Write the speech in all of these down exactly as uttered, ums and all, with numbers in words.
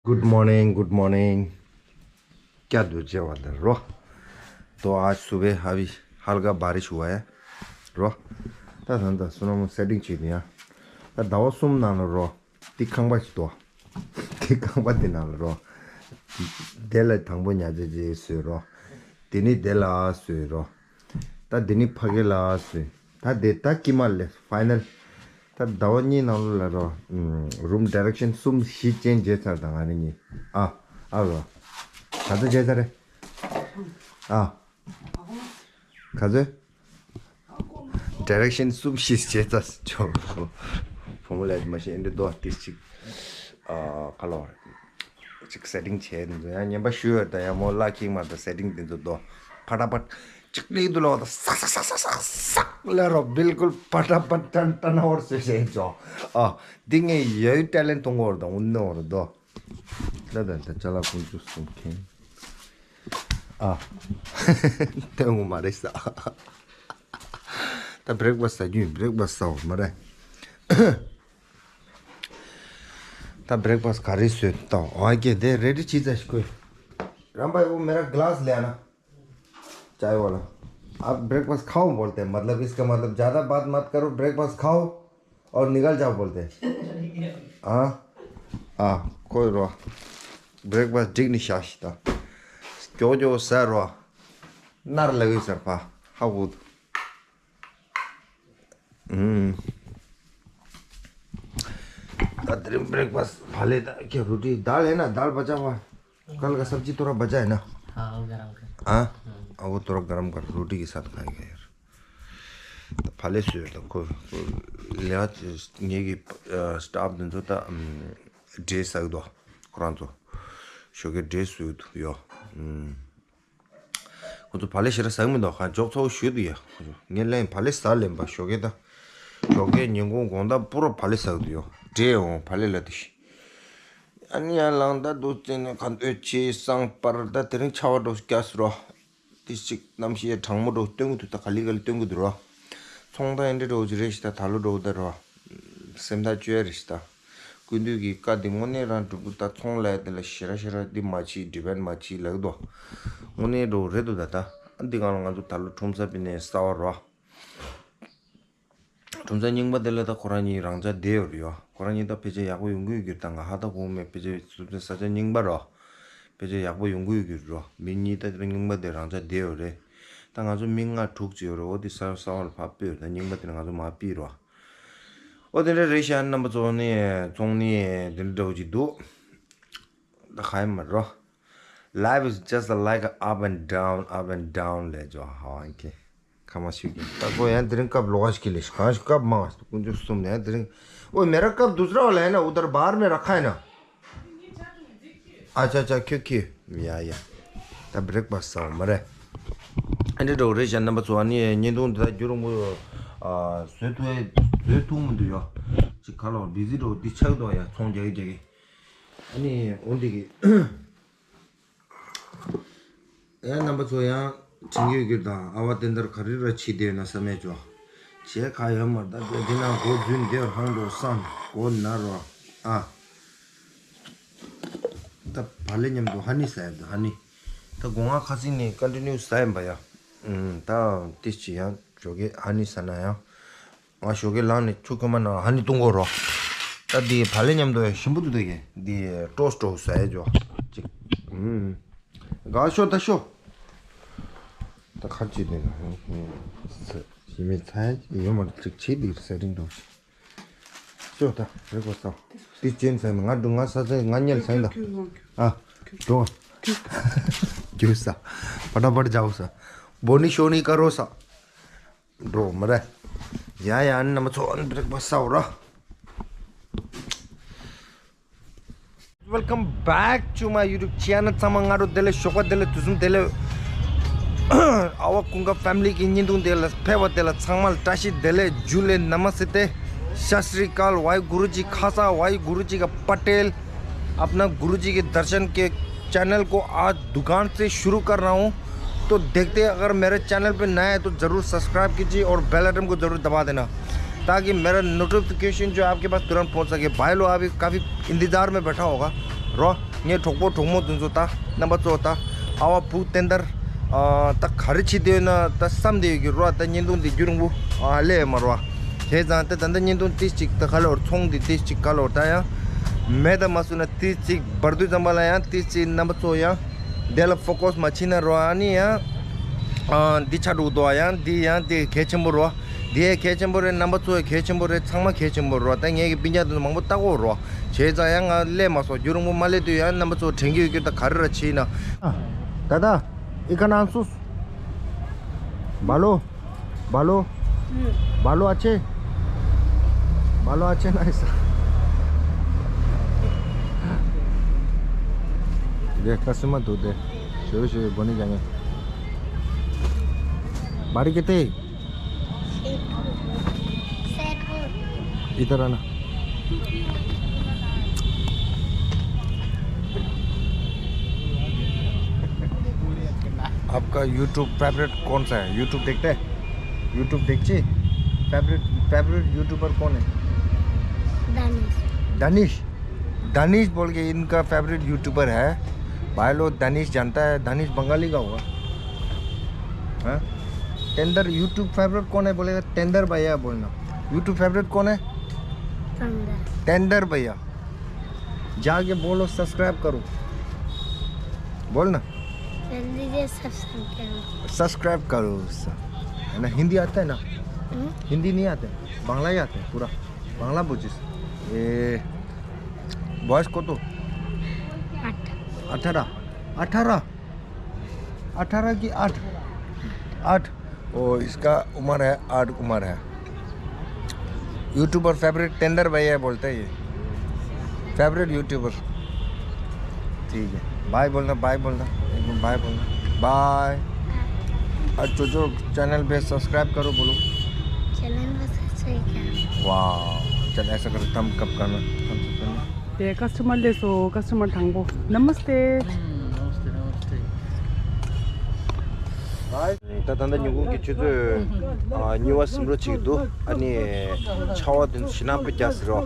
Good morning, good morning. क्या दो जेवा दर रो। तो आज सुबह अभी हल्का बारिश हुआ है रो। ད་ད་ད་སོ་ན་མོ་སེ་ཊིང་བྱེད་དུ་ཡ། ད་ཟླ་བ་གསུམ་ནང་ལ་རོ། དེ་ཁང་པ་ཞིག་དོ། དེ་ཁང་པ་དེ་ནང་ལ་རོ། དེ་ལ་དང་པོ་ཉ་ཙེ་ཙེ་བཟོས་རོ། དེ་ནི་དེ་ལ་བཟོས་རོ། ད་དེ་ནི་ཕ་གི་ལ་བཟོས། ད་དེ་ད་ཀི་མ་ལས་ཕའི་ནལ། ད་ཟླ་བ་གཉིས་ནང་ལོ་ལ་རོ། རུམ་ཌི་རེག་ཤན་གསུམ་བཞི་ཅན་བརྗེ་ཚར་དང་ཨ་ནི་གཉིས། ཨ། ཨ་རོ། ག་ཚོད་བརྗེ་ཚར་རེད། ཨ། ག་ཚོད། ཌི་རེག་ཤན་གསུམ་བཞི་བརྗེ་ཚར་ཆོག་བུ་མོ་ལས་མ་ཤེས་འདི་དོ་ཏིས་ཅིག་ཨ་ཁ་ལོ། ཅིག་སེ་ཊིང་བྱས་འདི་ཚོ་ཡང་ཉན་པ་ཞུ་ཡོད་ད་ཡང་མོ་ལ་ཁིག་མ་ད་སེ་ཊིང་འདི་ཚོ་དོ། ཕ་ཏ་པ་ཅིག་ལི་དུ་ལོ་ད་སག་སག་སག་སག་སག་ལ་རོ་བིལ་ཀུལ་ཕ་ཏ་པ་ཏན་ཏན་ཧོར་སེ་ཤེ་ཆོ། ཨ། འདི་ངས་ཡོད་ཊེ་ལེན་ཊི་ཐོང་གོ་ར་ད་འུན་ནོ་ར་དོ། ད་ད་ད་ཅ་ལག་ཀུན་ཅུ་གསུམ་ཁེན། ཨ། ཏེ་ངོ་མ་རེད་ས། ད་བྷི་རེག་ཕ་སི་ཟ་རྒྱུ་ཡིན། བྷི་རེག་ཕ་སི་ཟ་འོ་མ་རེད། ད་བྷི་རེག་ཕ་སི་ག་རེ་བཟོས་ད་ཨོ་ཀེ་དེ་རེ་ཌི་བྱེད་ཚར་ཤི་ཁོས། राम भाई, वो मेरा ग्लास ले आना। चाय वाला। आप ब्रेकफास्ट खाओ बोलते हैं, मतलब, इसका मतलब, ज़्यादा बात मत करो, ब्रेकफास्ट खाओ और निकल जाओ बोलते हैं। हाँ। ཨ། ཁོས་རོ། བྷི་རེག་ཕ་སི་འགྲིག་ནི་ཤ་ཤི་ད། ཀྱོ་ཀྱོ་ཟ་རོ། ནར་ལ་གི་ཟར་ཕ། ཧ་གོ། ད་དེ་རིང་བྷི་རེག་ཕ་སི་ཕ་ལེ་ད་ཀྱ་རུ་ཊི་दाल है ना, दाल बचा हुआ है। कल का सब्जी थोड़ा बचा है ना। हाँ, वो गरम कर। हाँ। हम्म। अब वो थोड़ा गरम कर, रोटी के साथ खाएगा यार। ད་ཕ་ལེ་སུ་ཡོད་ད་ཁོ་ལེ་ངེད་ཀྱི་སི་ཊཕ་འདི་ཚོ་ད་འབྲས་ཟ་གི་འདུག་ཁོ་རང་ཚོ་ཞོགས་ཀས་འབྲས་སུ་ཡོད་ཡོ། ཁོ་ཚོ་ཕ་ལེ་ཞེ་དྲག་ཟ་གི་མི་འདུག་ཁ་འཇོག་ཚ་བོ་ཞུས་འདུག་ཡ། ངས་ལན་ཕ་ལེ་ཟ་ལེན་པ་ཞོགས་ཀས་ད། ཞོགས་ཀས་ཉིན་གུང་དགོང་དག་པུ་ར་ཕ་ལེ་ཟ་གི་འདུག་ཡོ། འབྲས་འོང་ཕ་ལེ་ལ་དེ་ཤི། ཨ་ནི་ཡང་ལངས་ད་འདུག་བཙན་ནས་ཁ་འདོད་ཆེ་སང་པར་ད་དེ་རིང་ཆར་པ་འགྲོ་སྐྱ་སུ་རོ། དེ་ཅིག་གནམ་གཤིས་གྲང་མོ་འགྲོ་སྟོན་གི་འདུག་ད་ག་ལེ་ག་ལེ་སྟོན་གི་འདུག་རོ། ཚོང་ད་ཨེ་འདྲ་འགྲོ་གི་རེད་ཤི་ད་ད་ལོ་འགྲོ་གི་ད་རོ། སེམས་ཐག་ཆོད་རེད་ཤི་ད། ཀུན་འདུས་ཀྱི་བཀའ་འདི་དངོས་གནས་རང་གྲུབ་འདུག་ད་ཚོང་ལས་དེ་ལ་ཞེ་ར་ཞེ་ར་འདི་མ་བྱེད་ཌི་པེན་མ་བྱེད་ལག་དོ། དངོས་གནས་འགྲོ་རེད་འདུག་ད་ད། འདི་གང་ལ་ང་ཚོ་ད་ལོ་ཁྲོམ་ས་པི་ནས་ས་བ་རོ། ཁྲོམ་ས་རྙིང་པ་དེ་ལ་ད་ཁོ་རང་གཉིས་རང་ཅག་བསྡད་ཡོད་རེད་ཡོ། ཁོ་རང་གཉིས་ད་ཕལ་ཆེར་ཡག་པོ་ཡོང་གི་ཡོད་གི་ད་ང་ཧ་ད་གོ་མེད་ཕལ་ཆེར་ཁྲོམ་ས་ས་ཆ་རྙིང་པ་རོ། ཕལ་ཆེར་ཡག་པོ་ཡོང་གི་ཡོད་གི་རོ། མི་གཉིས་ད་དེ་རྙིང་པ་དེ་རང་ཅག་བསྡད་ཡོད་རེད། ད་ང་ཚོ་མི་ལྔ་དྲུག་ཅིག་ཡོད་རེད། འོ་དེ་ས་ས་བ་ལ་ཕར་སྤོས་ད་རྙིང་པ་དེ་ལ་ང་ཚོ་མར་ཕུད་རོ། འོ་དེ་འདྲ་རེད་ཤག་རྣམ་པ་ཚོ་ནི་ཚོང་ནི་དེ་འདྲ་འདྲ་བོ་ཅིག་འདུག་ད་ག་ཡིན་མ་རོ། Life is just like a up and down, up and down ལས་ཇོ་ཧ་ཨང་ཁེ། ཁ་མ་ཤི་གི། ད་ཁོ་ཡང་དེ་རིང་སྐབས་ལོག་ཤི་ལས་ཤི་གང་ཤི་སྐབས་མང་ཀུན་ཅུ་གསུམ་ནས་དེ་རིང་། ཨོ་མེ་ར་སྐབས་དུས་ར་ལས་ན་ཨུ་དར་བར་མེ་ར་ཁ་ཡིན་ན། ཨ་ཅ་ཅ་ཁྱོད་ཁྱོད། ཡ་ཡ། ད་བྷི་རེག་ཕ་སི་ཟ་འོ་མ་རེད། ཨ་འདྲ་འགྲོ་རེད་ཤག་རྣམ་པ་ཚོ། ཨ་ནི་བརྙན་ཐུང་འདི་དག་རྒྱུན་རིང་པོ་ཨ་བཟོས་ཐུབ་བཟོས་ཐུབ་མི་འདུག་ཡོ། ཅིག་ཁ་ལོ་བི་ཟི་འགྲོ་འདི་ཆགས་འདུག་ཡ་ཚོང་རྒྱག་གི་རྒྱག་གི། ཨ་ནི་འོ་འདི་གི། ཡ་རྣམ་པ་ཚོ་ཡང་དྲན་གྱི་ཡོད་ཀྱི་དང་ཨ་བ་དེ་འདར་ག་རེ་ར་བྱེད་བསྡད་ཡོད་ན་བསམ་ཡས་ཅོ། བྱས་ཁ་ཡོད་མ་རེད་ད་དེ་ན་གོ་རྫུན་དེ་ཧང་འགྲོ་བསམ་གོ་ན་རོ། ཨ། ད་བ་ལེ་མཉམ་དུ་ཧ་ནི་ཟ་ཡ་ད་ཧ་ནི། ད་སྒོ་ང་ཁ་སིང་ནས་ཀོན་ཊི་ནིའུ་ཟ་ཡིན་པ་ཡ། ཨུམ། ད་ཏིས་ཅི་ཡང་ཞོགས་ཀས་ཧ་ནི་ཟ་ན་ཡང་། ང་ཞོགས་ཀས་ལངས་ནས་ཆུ་ཁོལ་མ་ནང་ཧ་ནི་བཏུང་གོ་རོ། ད་འདི་བ་ལེ་མཉམ་དུ་ཡང་ཞིམ་པོ་འདུག་ད་གི་འདི་ཊོས་ཊི་འོ་ཟ་ཡ་ཅོ། ཅིག་ཨུམ། དགའ་ཤོག་ད་ཤོག་ད་ཁ་ཅིག་དེ་ན་ཞི་མི་ཚ་ཡ་ཡོད་མ་རེད། ཅིག་བྱེད་འདི་ཟ་རིང་འགྲོ། ཤོག་ད་རེ་གོ་ས། དེ་ཅན་ཟ་ན་ང་འགྲོ་ང་ས་ས་ང་ཉལ་ས་ཡིན་ད། ཨ། འགྲོ། རྒྱུ་ས། པ་ཏྲ་པ་ཏྲ་ཇའོ་ས། བོ་ནི་ཤོ་ནི་ཀ་རོ་ས། འགྲོ་མ་རེད། ཡ་ཡ་ཨ་ནི་རྣམ་པ་ཚོ་ཨ་ནི་བྷི་རེག་ཕ་སི་ཟ་འོ་ར། Welcome back to my YouTube channel. ཚང་མ་སྔ་དྲོ་བདེ་ལེགས། ཞོགས་པ་བདེ་ལེགས། དུས་གསུམ་བདེ་ལེགས། ཨ་བ་ཀུན་དགའ་ཕེ་མི་ལི་གི་བརྙན་ཐུང་དེ་ལ་ཕེབས་པ་དེ་ལ་ཚང་མ་ལ་བཀྲ་ཤིས་བདེ་ལེགས། ཇུ་ལེ་ན་མ་སི་ཏེ། सत श्री अकाल। वाहे गुरु जी खालसा, वाहे गुरु जी का पटेल। अपना गुरु जी के दर्शन के चैनल को आज दुकान से शुरू कर रहा हूँ। तो देखते हैं, अगर मेरे चैनल पे नया है तो ज़रूर सब्सक्राइब कीजिए और बेल आइकन को ज़रूर दबा देना, ताकि मेरा नोटिफिकेशन जो आपके पास तुरंत पहुँच सके। भाई लोग अभी काफ़ी इंतज़ार में बैठा होगा, རོ། ངའི་གྲོགས་པོ་གྲོགས་མོ་དེ་ཚོ་ད་རྣམ་པ་ཚོ་ད་ཨ་བ་བུ་བསྟན་དར། ཨ་ད་ག་རེ་བྱེད་དེ་ཡོད་ན་ད་བསམ་དེ་ཡོད་ཀྱི་རོ། ད་བརྙན་ཐུང་འདི་རྒྱུན་རིང་པོ་ཨ་ལས་མ་རོ། བྱས་ཙང་ད་ད་ལྟ་བརྙན་ཐུང་ཏིས་ཅིག་ད་ག་ལོར་ཚོང་འདི་ཏིས་ཅིག་ག་ལོར་ད་ཡང་མེད། ད་མ་སུ་ན་ཏིས་ཅིག་བར་དུས་ཙམ་པ་ལ་ཡང་ཏིས་ཅིག་རྣམ་པ་ཚོ་ཡང་དེ་ལ་ཕོ་ཀོས་མ་བྱེད་ན་རོ། ཨ་ནི་ཡང་ཨ་འདི་ཆ་འགྲོ་འདུག་ཡང་འདི་ཡང་འདི་གལ་ཆེན་པོ་རོ། འདི་ཡང་གལ་ཆེན་པོ་རེད། རྣམ་པ་ཚོ་ཡང་གལ་ཆེན་པོ་རེད། ཚང་མ་གལ་ཆེན་པོ་རོ། ད་ངས་ཀྱི་སྤུན་ཀྱག་དེ་ཚོ་མང་པོ་ལྟ་གོ་རོ། བྱས་ཙང་ཡང་ང་སླེབས་མ་སོང་། རྒྱུན་རིང་པོ་མ་སླེབས་དུས་ཡང་རྣམ་པ་ཚོ་དྲན་གྱི་ཡོད་ཀྱི། ད་ག་རེ་ར་བྱེད་ན། ད་ད་ཨི་ཁ་ནང་སུ། བ་ལོ། བ་ལོ། བ་ལོ་ཨ་ཆེ། བ་ལོ་ཨ་ཆེ་ན་ཨི་ས། དེ་ཁ་སུ་མ་འདུག་དེ། ཞོ་ཞོ་བོ་ནི་ཀྱང་ངས། བ་རི་ཀེ་ཏེ། इधर आना। आपका YouTube फेवरेट कौन सा है? YouTube देखते हैं? YouTube देखिए। फेवरेट, फेवरेट यूट्यूबर कौन है? दानिश। दानिश। दानिश बोल के इनका फेवरेट यूट्यूबर है। भाई लोग, दानिश जानता है? दानिश बंगाली का होगा। हाँ? टेंडर, YouTube फेवरेट कौन है बोलेगा, टेंडर भैया बोलना। YouTube फेवरेट कौन है? टेंडर। टेंडर भैया। जाके बोलो, सब्सक्राइब करो। बोल ना। जल्दी से सब्सक्राइब करो। सब्सक्राइब करो। है ना, हिंदी आता है ना? हम्म? हिंदी नहीं आते, बांग्ला ही आते हैं पूरा। बांग्ला बुझिस। ए, बॉयस को तो? आठ। अठारह। अठारह। अठारह की आठ। आठ। ओ, इसका उम्र है, आठ उम्र है। यूट्यूबर फेवरेट टेंडर भैया बोलते हैं ये। Favourite YouTuber. ठीक है, बाय बोलना, बाय बोलना, एक बार बाय बोलना, बाय। और जो जो चैनल पे सब्सक्राइब करो, बोलो। चैनल पे सब्सक्राइब करो। वाह, चल ऐसा करो, थम्स अप करना, थम्स अप करना। དེ་ཀ་སི་ཊ་མར་སླེབས་སོང་། ཀ་སི་ཊ་མར་དང་པོ། नमस्ते। नमस्ते, नमस्ते। ད་ད་ལྟ་ཉིན་གུང་གི་ཆུ་ཚོད་ཨ་གཉིས་པ་ཟིན་འགྲོ་བྱེད་ཀྱི་འདུག་ཨ་ནི་ཆར་པ་དེ་ཚོ་ཞེ་དྲག་པོ་རྒྱག་ཟེར་རོ།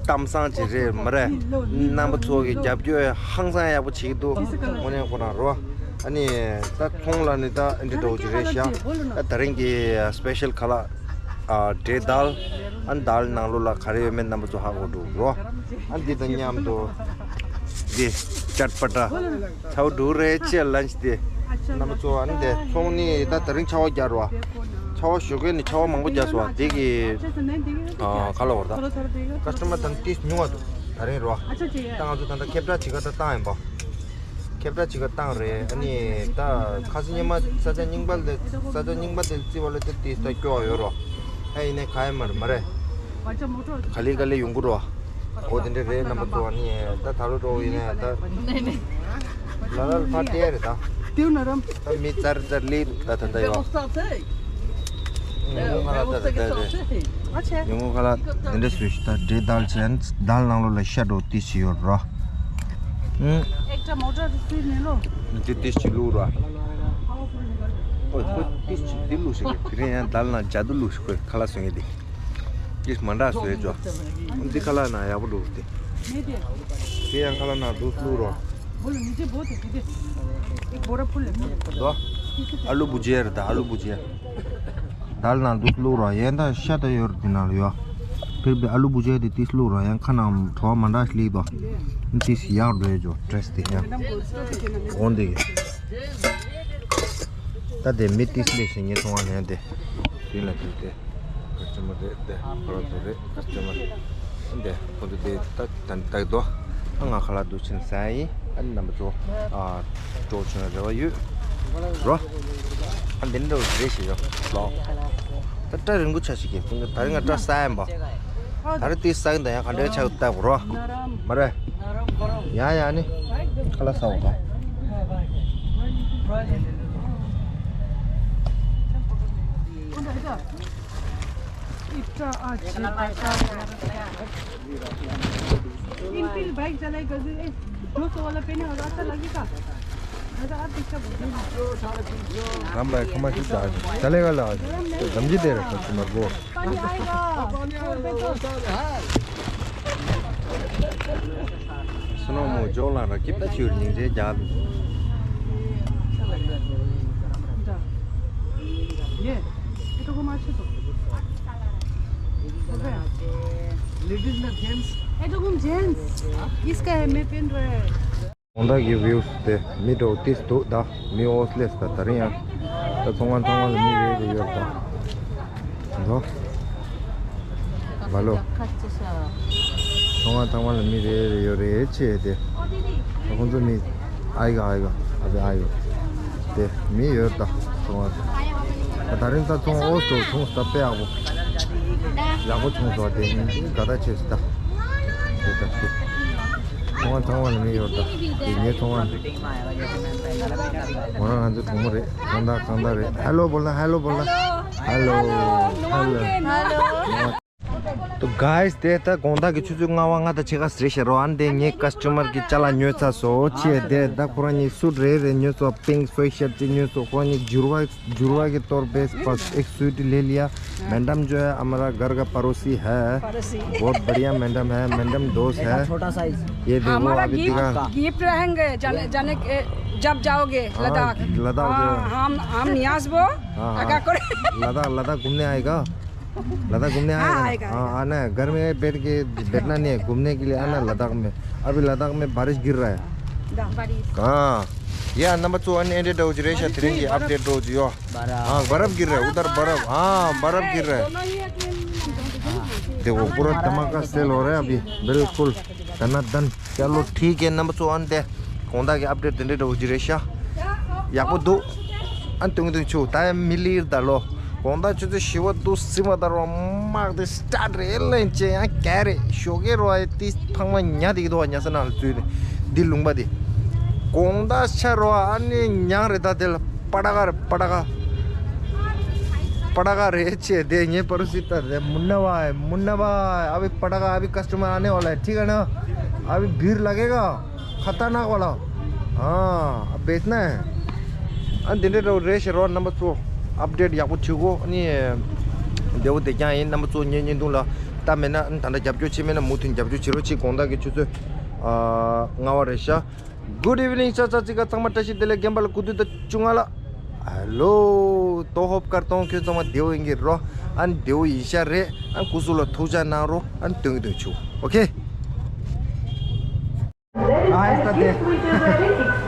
གཏམ་བཟང་ཅིག་རེད་མ་རེད། རྣམ་པ་ཚོ་གི་རྒྱབ་སྐྱོར་ཧང་སང་ཡག་པོ་བྱེད་ཀྱི་འདུག་དངོས་གནས་ཁོ་རང་རོ། ཨ་ནི་ད་ཚོང་ལ་ནི་ད་འདི་འདྲ་བོ་ཅིག་རེད་ཤག་ད་ད་རིང་གི་སི་པེ་ཤལ་ཁ་ལག་ཨ་འབྲས་དལ། ཨ་ནི་དལ་ནང་ལོགས་ལ་ག་རེ་ཡོད་མེད་རྣམ་པ་ཚོ་ཧ་གོ་འགྲོ་རོ། ཨ་ནི་འདི་དང་མཉམ་དུ་འདི་ཅཊ་པ་ཊ་ཆའོ་ཌུ་རེ་ཅེ་ལན་ཅི་དེ་རྣམ་པ་ཚོ། ཨ་ནི་དེ་ཚོང་ནི་ད་ད་རིང་ཆར་པ་རྒྱག་རོ། ཆར་པ་ཞོགས་ཀས་ནི་ཆར་པ་མང་པོ་རྒྱག་སོང་། དེ་གི་ཨ་ག་ལ་བར་ད་ཀ་སི་ཊ་མར་དང་ཏིས་ཉུང་བ་འདུག་ད་རིང་རོ། ད་ང་ཚོ་ད་ལྟ་ཁེབས་བསྒྲགས་བྱེད་ག་ད་བཏང་ཡིན་པ། ཁྱབ་བསྒྲགས་བྱེད་ག་བཏང་རེད། ཨ་ནི་ད་ཁ་སང་ཉི་མ་ས་ཆ་རྙིང་པ་ལས་ས་ཆ་རྙིང་པ་དེ་བརྩི་བ་ལ་དེ་དེ་ད་སྐྱོ་བ་ཡོད་རོ། ཨ་ཡིན་ནའི་ག་ཡེ་མ་རེད་མ་རེད། ག་ལེ་ག་ལེ་ཡོང་གི་རོ། འོ་དེ་འདྲ་རེད། རྣམ་པ་ཚོ་ཨ་ནི་ད་ད་ལོ་འགྲོ་ཡིན་ནའི་ད་ལ་ལ་ལ་ཕར་བལྟས་རེད་ད། ད་མི་ཙར་ཙར་ལི་ད་ད་ད་ཡོད། ཉིན་གུང་ཁ་ལག་ད་ད་ད་རེད། ཉིན་གུང་ཁ་ལག་དེ་འདྲ་བཟོས་ཤིག་ད་འབྲས་དལ་ཅན་དལ་ནང་ལོགས་ལ་ཤ་འགྲོ་ཏི་ཞིག་ཡོད་རོ། ཨུམ། एक टमाटर फिर ले लो। འདི་ཏི་ཞིག་བླུགས་རོ། ཨོ་ཁོ་ཏི་ཞིག་འདི་བླུགས་ཤིག་དེ་རིང་ཡང་དལ་ནང་ཇ་དུ་བླུགས་ཤིག་ཁོས་ཁ་ལག་བཟོ་མཁན་དེ། ཏི་མ་འདྲ་བཟོས་ཅོ། འདི་ཁ་ལག་ནང་ཡག་པོ་འདུག་དེ། དེ་ཡང་ཁ་ལག་ནང་འདུག་བླུགས་རོ། बोलो, नीचे बहुत है, सीधे। एक बोरा फुल है। ལོ། ཨ་ལུ་བུ་ཇེ་རེད་ད། ཨ་ལུ་བུ་ཇེ། དལ་ནང་འདུག་བླུགས་རོ། ཡན་ད་ཤ་ད་ཡོད་རེད་དེ་ནང་ལ་ཡོད། ཕིར་བི་ཨ་ལུ་བུ་ཇེ་དེ་ཏིས་བླུགས་རོ། ཡང་ཁ་ནང་བྲོ་བ་མ་འདྲ་ཞིག་ལིག་དོ། ཏིས་ཡག་རེད་ཇོ་ཏྲེས་དེ་ཡང་། འོན་དེ་གི། ད་དེ་མི་ཏིས་ལེ་ཞིག་ངས་མཐོང་བ་ནས་དེ། དེ་ལ་དེ་དེ། ཀ་སི་ཊ་མར་དེ་དེ་ཁོ་རང་ཚོ་རེད། ཀ་སི་ཊ་མར་དེ་ཁོ་ཚོ་དེ་ད་ད་ད་དོ། ཨ་ང་ཁ་ལག་འདུག་ཕྱིན་ཟ་ཡིན། ཨ་ནི་རྣམ་པ་ཚོ་ཨ་སྤྲོ་བྱུང་བའི་རེ་བ་ཡོད་རོ། ཨ་འདི་འདྲ་རེད་ཞེས་ཡོད་ལོ། ད་སྐྲ་རིང་པོ་ཆ་ཞིག་གིས་ད་རིང་ང་སྐྲ་ས་ཡིན་པ། ད་རེ་དེ་ས་ཡིན་ད་ཡང་ག་འདྲའི་ཆ་ལྟ་བ་རོ། མ་རེད། ཡ་ཡ་ནི། ཁ་ལག་ཟ་བ་ག इनफील्ड बाइक चलाई कर दे, ए, दो सौ वाला पहने होगा, अच्छा लगेगा। मैं तो आप पीछे बोल रही हूँ। राम भाई, खमा की दाल। चलेगा ला। समझी दे रहे कस्टमर को। पानी आएगा। छोड़ दे तो। सुनो, मुझे लग रहा कितना चूर नहीं जे जा। ये, ये तो घुमा अच्छे तो। लेडीज ना जेंट्स? ये तो घूम जेंट्स। इसका है, मैं पहन रहा है। དགོང་དག་གི་ཝིའུ་དེ་མི་འགྲོ་ཏིས་འདུག་ད། མི་ཨོ་སླེབས་ད། ད་རིང་ཡང་ད་ཚོང་ཁང་ཚང་མ་ལ་མི་རེ་རེ་ཡོད་ད། འགྲོ། མ་ལོ། ཚོང་ཁང་ཚང་མ་ལ་མི་རེ་རེ་ཡོད་རེད་ཅེས་དེ། ད་ཁོང་ཚོ་མི་ཨའི་ག་ཨའི་ག་ཨ་བི་ཨའི་ག་དེ་མི་ཡོད་ད། ཚོང་ཁང་ད་རིང་ད་ཚོང་ཨོ་སྟོ་ཚོང་ས་དཔེ་ཡག་པོ་ཡག་པོ་བྱུང་སོང་། དེ་ནི་དགའ་ད་ཆེ་སི་ད། དེ་ད་ཤི། ཚོང་ཁང་ཚང་མ་ལ་མི་ཡོད་ད། དེ་ངའི་ཚོང་ཁང་། མོ་རང་ང་ཚོའི་གྲོགས་མོ་རེད། གང་ལྟར་གང་ལྟར་རེད། ཧེ་ལོ་བོལ་ན། ཧེ་ལོ་བོལ་ན། ཧེ་ལོ། ཧེ་ལོ། ཏོ་གཱའིས་དེ་ད་དགོང་དག་གི་ཆུ་ཚོད་ལྔ་པ་ལྔ་དང་ཕྱེད་ཀ་ཟིན་ཤག་རོ། ཨ་ནི་དེ་ངའི་ཀ་སི་ཊོ་མར་གྱི་ཅ་ལག་ཉོས་ཚར་སོང་། ཅེས་དེ་ད་ཁོ་རང་གཉིས་སུ་རེ་རེ་ཉོས་སོང་། པིང་སོ་ཤར་ཅིག་ཉོས་སོང་། ཁོ་རང་གཉིས་འགྱུར་བ། जुड़वा के तौर पे बस एक सूट ले लिया। मैडम जो है हमारा घर का पड़ोसी है। पड़ोसी। बहुत बढ़िया मैडम है, मैडम दोस्त है। छोटा साइज। ये देखो, हमारा अभी गिफ्ट, दिखा। गिफ्ट रहेंगे जाने, जाने के, जब जाओगे हाँ, लद्दाख। लद्दाख हाँ, जो है। हम, हम नियाज वो हाँ, आगा हाँ। कर। लद्दाख, लद्दाख घूमने आएगा। लद्दाख घूमने हाँ, आएगा ना? आएगा, हाँ, आएगा। आना है। घर में बैठ के, बैठना नहीं है, घूमने के लिए आना लद्दाख में। अभी लद्दाख में बारिश गिर रहा है। हाँ। या नंबर टू अन एंडेड हो जी रेशा तिरंगी अपडेट हो जी यो। हाँ, बर्फ गिर रहा है उधर, बर्फ। हाँ, बर्फ गिर रहा है। देखो, पूरा धमाका सेल हो रहा है अभी। बिल्कुल। धनाधन। चलो, ठीक है, नंबर टू अन दे। དགོང་དག་གི་ཨབ་ཌེཊ་དེ་འདྲ་འདྲ་བོ་ཅིག་རེད་ཤག་ཡག་པོ་འདུག་ཨ་ནི་ཏུང་ཏུང་ཆུ་ད་ཡང་མི་ལིར་ད་ལོ། དགོང་དག་ཆུ་ཚོད་བཞི་པ་འདུག་སེམས་པ་ད་རོ་དམག་དེ་སི་ཊར་ཊི་རེད་ལན་ཅན་ཡང་ག་རེ་ཞོགས་ཀས་རོ་ཨེ་ཏི་ཕང་མ་ཉ་དེ་གི་དོ་ཉ་ས་ནང་ལ་ཚུད་དེ་འདི་ལུང་པ་དེ། དགོང་དག་ཆ་རོ་ཨ་ནི་ཉང་རེད་ད་དེ་ལ་པ་ཏ་ཀ་རེད་པ་ཏ་ཀ། པ་ཏ་ཀ་རེད་ཅེས་དེ་ངའི་པ་རུ་སི་ཏ་རེད་མུན་ན་བ་མུན་ན་བ། अभी पटाखा अभी कस्टमर आने वाला है, ठीक है ना? अभी भीड़ लगेगा। खतरनाक वाला। हाँ, अब बेचना है। ཨ་འདི་འདྲ་འདྲ་བོ་རེད་ཤག་རོ། རྣམ་པ་ཚོ་ཨབ་ཌེཊ་ཡག་པོ་བྱེད་དགོས། ཨ་ནི་བདེ་བོ་བདེ་རྐྱང་ཡིན། རྣམ་པ་ཚོ་ངའི་བརྙན་ཐུང་ལ་ལྟ་མེད་ན་ཨ་ནི་ད་ལྟ་རྒྱབ་སྐྱོར་བྱེད་མེད་ན་མུ་མཐུད་རྒྱབ་སྐྱོར་བྱེད་རོགས་གྱིས། དགོང་དག་གི་ཆུ་ཚོད་ཨ་ལྔ་པ་རེད་ཤག Good evening ཤ་ཚ་ཚིག་ག་ཚང་མ་བཀྲ་ཤིས་བདེ་ལེགས། རྒན་པ་ལ་གུ་དུས་ད་བཅུ་ལྔ་ལ། ཧེ་ལོ། ཏོ་ཧོབ་ཀར་ཏོང་ཁྱོད་ཚང་མ་བདེ་བོ་ཡིན་གྱི་རོ། ཨ་ནི་བདེ་བོ་ཡིན་ཤག་རེད། ཨ་ནི་སྐུ་གཟུགས་ལ་ཐུགས་ཅག་གནང་རོགས། ཨ་ནི་སྟོན་གྱི་འདུག་ཆུ། ཨོ་ཁེ། ཨ་ཧེ་སྟ་དེ། ད་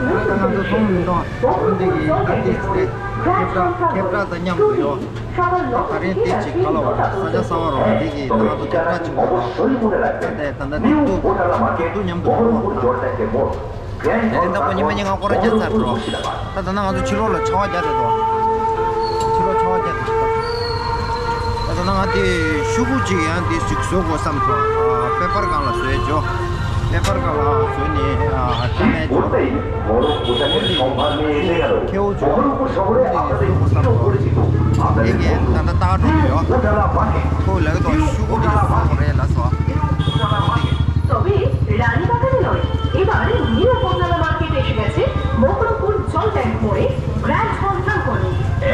ང་ཚོ་མཐོང་མི་མཐོང་། འོན་ཏེ་གི་ཨ་ཏིས་དེ་ཁེབ་ཏྲ་ཁེབ་ཏྲ་དང་མཉམ་དུ་ཡོད། ད་རིང་དེ་ཅིག་ག་ལ་བ་ས་ཆ་གསར་བ་རོ། འདི་གི་ད་ང་ཚོ་ཁེབ་ཏྲ་ཅིག་འོ་རོ། ད་དེ་ད་ལྟ་དེ་ཏུ་ཏུ་མཉམ་དུ་འོ་རོ། དེ་ནི་ད་ཁོ་ཉི་མ་ཉི་ང་སྐོར་ར་རྒྱག་ཚར་འགྲོ། ད་ད་ན་ང་ཚོ་ཕྱི་ལོགས་ལ་ཆར་པ་རྒྱག་རེད་དོ། ཕྱི་ལོགས་ཆར་པ་རྒྱག་རེད། ད་ད་ན་ང་དེ་ཤོག་གུ་ཅིག་ཡང་དེ་ཅིག་བཟོ་དགོས་བསམ་སོང་། ཨ་པེ་པར་སྒང་ལ་བཟོས་འཇོ། པེ་པར་སྒང་ལ་བཟོས་ནས་ཨ་ད་ནས་འཇོ། ཁེའུ་ཅིག་བཟོ་དགོས་བསམ་སོང་། དེ་གས་ད་ད་ལྟ་འགྲོ་གི་ཡོད། ཁོ་ལ་གི་དོ་ཤོག་གུ་དེ་བཟོ་དགོས་རེད་ལ་སོ། তবে রানীবাগানে নয়, এবার নিউ পদ্মালা মার্কেটে এসে গেছে বহরমপুর জল ট্যাঙ্ক মোড়ে গ্র্যান্ড হল প্রাঙ্গণে।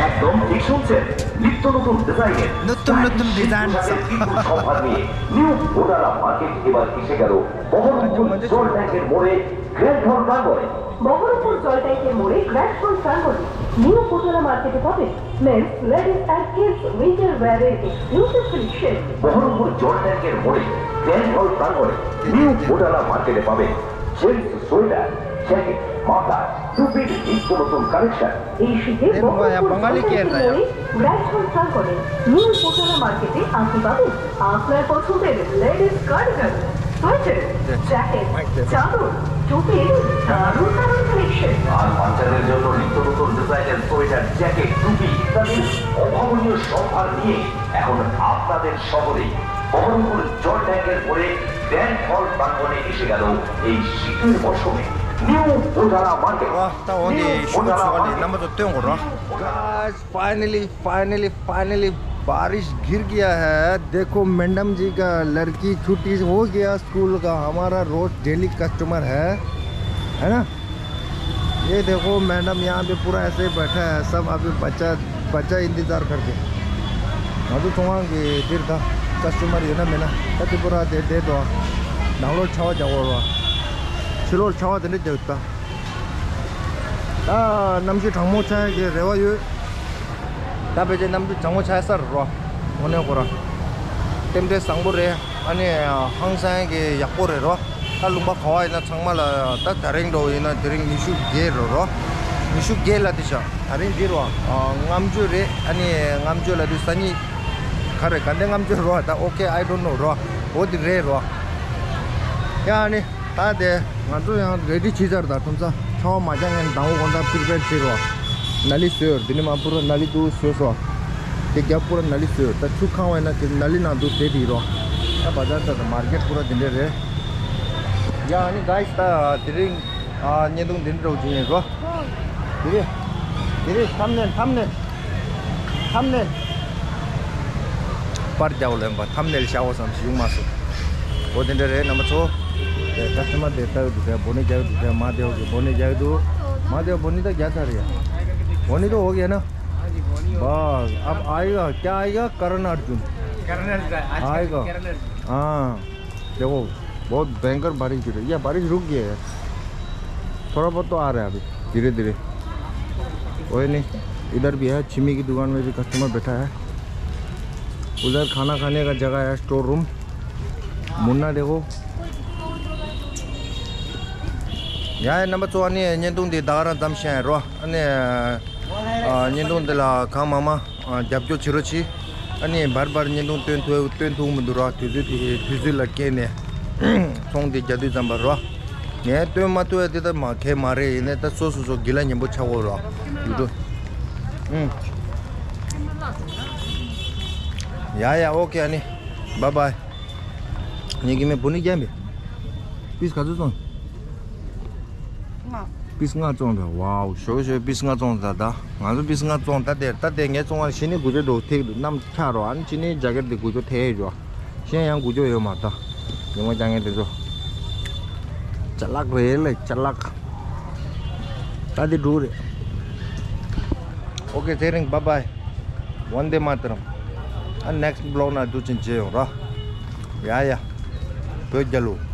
একদম ঠিক শুনছেন, নিত্য নতুন ডিজাইনের নতুন নতুন ডিজাইন। বিপুল সম্ভার নিয়ে নিউ বোটালা মার্কেট এবার এসে গেল বহরমপুর জল ট্যাঙ্কের মোড়ে গ্র্যান্ড হল প্রাঙ্গণে। বহরমপুর জল ট্যাঙ্কের মোড়ে গ্র্যান্ড হল প্রাঙ্গণে নিউ বোটালা মার্কেটে পাবেন Men's, ladies and kids winter wear এর exclusive collection। বহরমপুর জল ট্যাঙ্কের মোড়ে গ্র্যান্ড হল প্রাঙ্গণে নিউ বোটালা মার্কেটে পাবেন জেন্টস সোয়েটার, জ্যাকেট, মাফলার, টুপির নিত্য নতুন কালেকশন। এই শীতে বহরমপুর জল ট্যাঙ্কের মোড়ে গ্র্যান্ড হল প্রাঙ্গণে নিউ বোটালা মার্কেটে আপনি পাবেন আপনার পছন্দের লেডিস কার্ডিগান, সোয়েটার, জ্যাকেট, চাদর, টুপির দারুণ দারুণ কালেকশন। আর বাচ্চাদের জন্য নিত্য নতুন ডিজাইনের সোয়েটার, জ্যাকেট, টুপি ইত্যাদির অভাবনীয় সম্ভার নিয়ে এখন আপনাদের শহরে বহরমপুর জল ট্যাঙ্কের মোড়ে গ্র্যান্ড হল প্রাঙ্গণে এসে গেল এই শীতের মৌসুমে নিউ বোটালা মার্কেট। वाह, ད་འོ་དེ་ཤོག་གུ་ཚོ་ལས་རྣམ་པ་ཚོ་སྟོན་དགོས་རོ། Guys, finally, finally, finally, बारिश गिर गया है। देखो, मैडम जी का लड़की छुट्टी हो गया स्कूल का, हमारा रोज डेली कस्टमर है, है ना? ये देखो, मैडम यहाँ पे पूरा ऐसे ही बैठा है, सब अभी बच्चा, बच्चा इंतजार करके। अभी तो वहाँ के देर था, कस्टमर ये ना, मैं ना, कति पूरा दे, दे दो। नालो छावा जाओ। ཕྱི་ལོགས་ཆར་པ་དེ་འདྲ་རྒྱག་ད། ད་གནམ་གཤིས་གྲང་མོ་ཆགས་ཡ་གི་རེ་བ་ཡོད། ད་ཕལ་ཆེར་གནམ་གཤིས་གྲང་མོ་ཆགས་ས་རེད་རོ། དངོས་གནས་ཁོ་རང་རྟེན་འབྲེལ་བཟང་པོ་རེད། ཨ་ནི་ཧང་སང་གི་ཡག་པོ་རེད་རོ། ད་ལུང་པ་ག་བ་ཡིན་ན་ཚང་མ་ལ་ད་དེ་རིང་འགྲོ་ཡིན་ན་དེ་རིང་ཉི་ཤུ་བརྒྱད་རེད་རོ། ཉི་ཤུ་བརྒྱད་ལ་དེ་ཤ་དེ་རིང་འདི་རོ། ཨ་ལྔ་བཅུ་རེད། ཨ་ནི་ལྔ་བཅུ་ལ་དུས་སང་ཉིན་ག་རེ་ག་འདྲ་ལྔ་བཅུ་རོ། ད་ཨོ་ཁེ་I don't know རོ། འོ་དེ་རེད་རོ། ཡ་ཨ་ནི། ད་དེ་ང་ཚོ་ཡང་རེ་ཌི་བྱས་ཚར། ད་ཐུམ་ས་ཆར་པ་མ་རྒྱག་སྔོན་དང་པོ་དགོང་དག་པི་རི་པེར་བྱེད་རོགས། ནཱ་ལི་བཟོས། དེ་ནས་མ་པུ་ར་ནཱ་ལི་འདུག་བཟོས་སོ། དེ་རྒྱབ་པུ་ར་ནཱ་ལི་བཟོས། ད་ཆུ་ཁང་བས་ན་དེ་ནཱ་ལི་ནང་དུ་བསྡད་དེ་རོགས། ད་བ་ཛར་ད་ད་མར་ཀེཊ་པུ་ར་དེ་འདྲ་རེད། ཡ་ཨ་ནི་གྷའི་སི་ད་དེ་རིང་ཨ་བརྙན་ཐུང་འདི་འདྲ་བྱེད་ཡིན་རོགས། དེ་རེད། དེ་རེད། ཐམ་ནེལ་ཐམ་ནེལ། ཐམ་ནེལ། པར་རྒྱག་ལེན་པ་ཐམ་ནེལ་བྱའོ་བསམ་ཞིག་ཡོང་མ་སོང་། འོ་དེ་འདྲ་རེད་རྣམ་པ་ཚོ། དེ་ཀ་སི་ཊ་མར་དེ་ལྟ་འདུག་དེ་བོ་ནི་རྒྱག་འདུག་དེ་མ་དེ་འོ་གི་བོ་ནི་རྒྱག་འདུག་མ་དེ་བོ་ནི་ད་རྒྱག་ཚར་རེད། བོ་ནི་ད་འོ་གི་ན། बस अब आएगा क्या आएगा करण अर्जुन। करण अर्जुन आएगा। हाँ। देखो, बहुत भयंकर बारिश गिर रही है। या बारिश रुक गई है, थोड़ा बहुत तो आ रहा है अभी धीरे धीरे। कोई नहीं, इधर भी है, छिमी की दुकान में भी कस्टमर बैठा है। उधर खाना खाने का जगह है, स्टोर रूम। मुन्ना देखो। ཡ་ཡ་རྣམ་པ་ཚོ། ཨ་ནི་བརྙན་ཐུང་འདི་ད་ག་རང་མཚམས་བཞག་ཡིན་རོ། ཨ་ནི་ཨ་བརྙན་ཐུང་འདི་ལ་གང་མང་མང་ཨ་རྒྱབ་སྐྱོར་བྱེད་རོགས་གྱིས། ཨ་ནི་བར་བར་བརྙན་ཐུང་སྟོན་ཐུབ་སྟོན་ཐུབ་མི་འདུག་ར། དུས་ཚོད་དེ་དུས་ཚོད་ལ་བརྟེན་ནས་ཚོང་འདི་རྒྱག་དུས་ཙམ་པ་ར། ངས་སྟོན་མ་ཐུབ་ཡ་དེ་ད་མ་གལ་མ་རེད། ཡིན་ནའི་ད་སོ་སོ་སོ་དགེ་ལ་ཉན་པོ་ཆགས་དགོས་ར། ཡུ་ཊུབ། ཨུམ། ཡ་ཡ་ཨོ་ཁེ། ཨ་ནི་བཱའི་བཱའི། ངས་ཀྱི་མེ་བོ་ནི་རྒྱབ་པས། པིས་ག་ཚོད་བཙོང་། ལྔ། པིས་ལྔ་བཙོང་ད། ཝའོ། ཞོ་ཞོ་པིས་ལྔ་བཙོང་ད། ད་ང་ཚོ་པིས་ལྔ་བཙོང་ད། དེ་ད་དེ་ངས་བཙོང་བ་ཕྱི་ནས་དགུ་བཅུ་འགྲོ་ཐེག་འདུག་གནམ་ཆག་རོ། ཨ་ནི་ཕྱི་ནས་ཇ་ཀེཊ་དེ་དགུ་བཅུ་ཐེག་ཡོད་ཅོ། གཞན་ཡང་དགུ་བཅུ་ཡོད་མ་ད། ཉི་མ་རྐྱང་ངས་དེ་ཚོ། ཅ་ལག་རེད་ལེ་ཅ་ལག་ད་དེ་འགྲོ་རེད། ཨོ་ཁེ་དེ་རིང་བཱའི་བཱའི། ཝན་དེ་མ་ཏརམ། ཨ་ནེག་སི་ཊི་བི་ལོག་ན་འདུག་ཅིང་མཇལ་ཡོང་ར། ཡ་ཡ། བོད་རྒྱལ་ལོ།